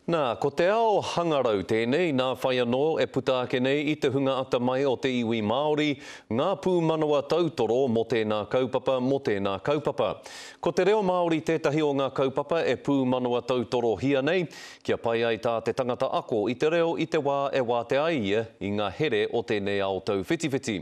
Nā, ko te ao hangarau tēnei, nā whai anō e puta ake nei i te hunga atamai o te iwi Māori, ngā pūmanawa tautoro mō tēnā kaupapa, mō tēnā kaupapa. Ko te reo Māori tētahi o ngā kaupapa e pūmanawa tautorohia nei, kia pai ai tā te tangata ako i te reo i te wā e wātea ai ia i ngā here o tēnei ao tauwhitiwhiti.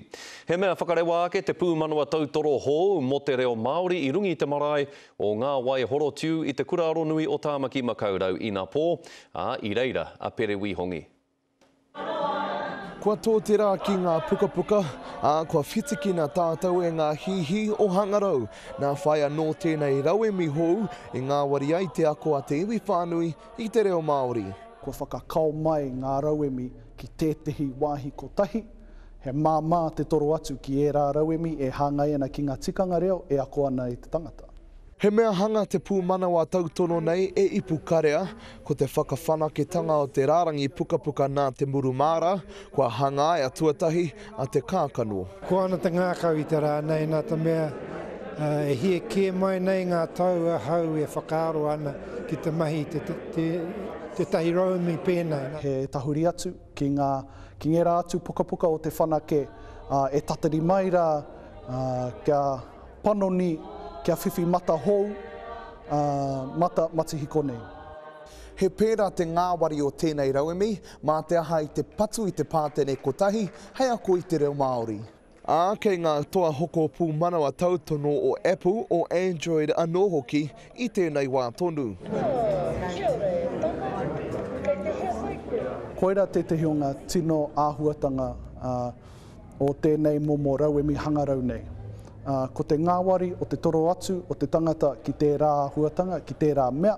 He mea whakarewa ake te pūmanawa tautoro hou mō te reo Māori i runga i te marae o Ngā Wai Horotiu i te Kura Aronui o Tāmaki Makaurau inapō, ā, i reira a Pere Wīhongi. Kua tō te rā ki ngā pukapuka, ā, kua whitikina tātou e ngā hīhī o hangarau. Nā whai anō tēnei rauemi hou i ngāwari ai te ako a te iwi whānui i te reo Māori. Kua whakakao mai ngā rauemi ki tētehi wāhi kotahi, He māmā te toro atu ki ērā rauemi e hāngai ana ki ngā tikanga reo e ako ana i te tangata. He mea hanga te pūmanawa tautono nei e Ipukarea, ko te whakawhanaketanga o te rārangi pukapuka nā Te Murumāra, kua hangaia tuatahi a Te Kākano. Koa ana te ngākau i te rā nei nā te mea e hia kē mai nei ngā tau ahau e whakaaro ana ki te mahi i tētahi rauemi pēnei. He tahuri atu ki ngā, ki ngērā atu pukapuka o Te Whanake, ā, e tatari mai rā, ā, kia panoni, kia whiwhi mata hou, ā, mata matihiko nei. He pērā te ngāwari o tēnei rauemi, mā te aha i te patu i te pātene kotahi hei ako i te reo Māori. Ā, kei ngā toa hoko pūmanawa tautono o Apple, o Android anō hoki i tēnei wā tonu. Koirā tētehi o ngā tino āhuatanga o tēnei momo rauemi hangarau nei. Ko te ngāwari o te toro atu o te tangata ki tērā āhuatanga, ki tērā mea,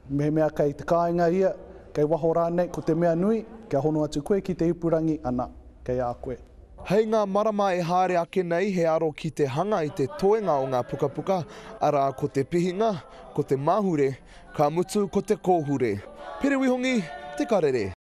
mehemea kei te kāinga ia, kei waho rānei, ko te mea nui, kia hono atu koe ki te ipurangi, ana, kei a koe. Hei ngā marama e haere ake nei he aro ki te hanga i te toenga o ngā pukapuka, arā ko te pihinga, ko te mahure, ka mutu ko te kōhure. Pere Wihongi, Te Karere.